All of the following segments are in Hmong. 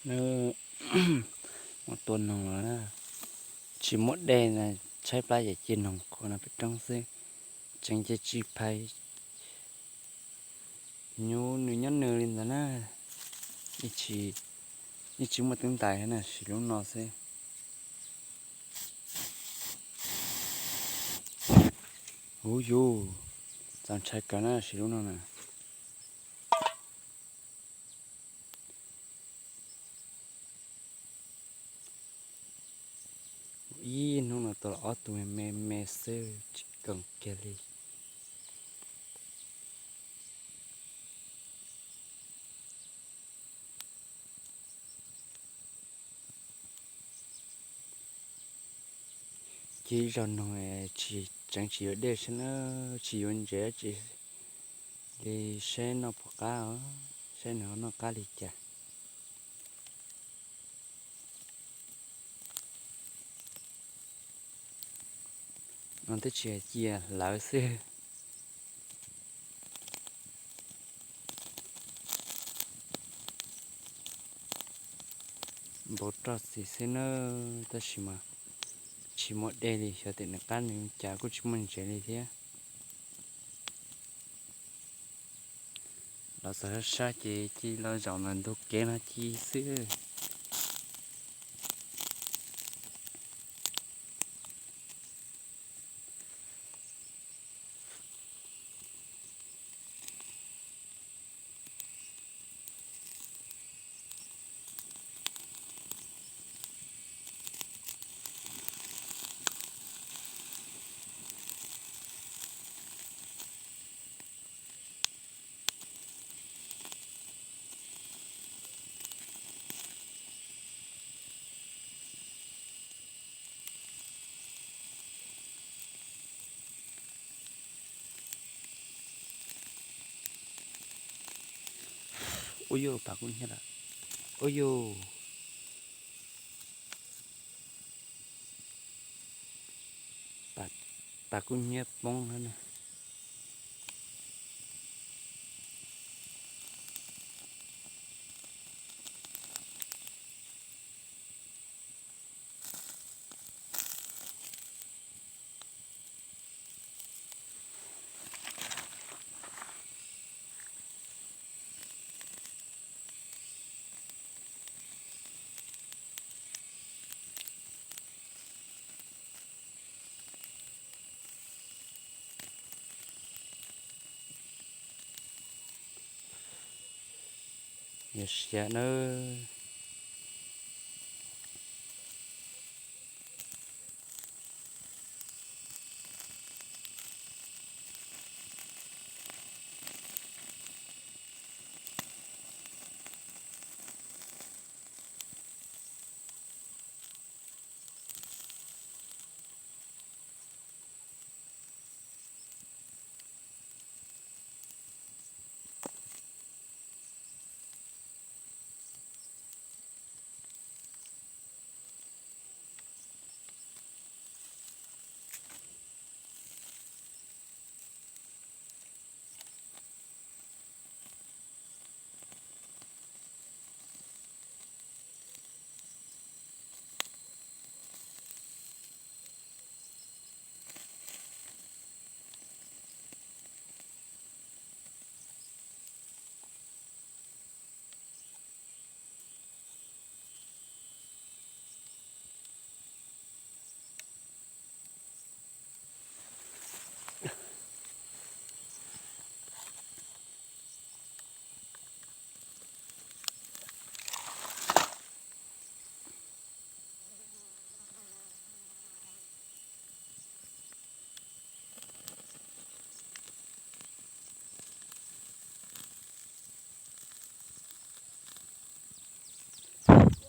Nws mus tua noog los na, tsis muaj dej na, tshaib plab ces cia noog qhuav no pem roob xwb, tseem cia tsis phais. Nyuj nws nyob nws li ntawd na, yeej tsis muaj teeb ntais na, sim lub no xwb. Huv yus, txaus ntshai kawg na sim lub no na. Ib hnub no tau los ob tug me me xwb tsis koom kiag li. Ces ib zaug noog tsis tseev tsis yuav dej saib na, tsis yuav ntsev tsis li, saib noj puas qab os, saib nws ho noj qab li cas. No twb tsis hais cia hlawv xwb. Npau roj txiv xwb na, tab sis mas tsis muaj dej li, xyov tias nws qab nws cas kuj tsis muaj ntsev li thiab. Los txog sab sab ces cia los zaum ntawm ntug kev no cia xwb. Ua yuj, pas kub hnyiab lawm. Ua yuj, pas kub hnyiab poob na. Yog siav nawb.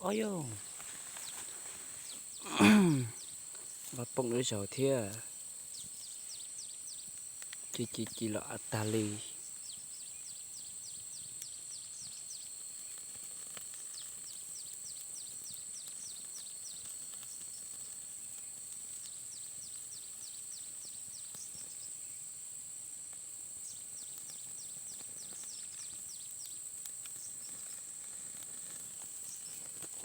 Ob yog, los poob lub zaus thiab. Ci ci ci los av tag li.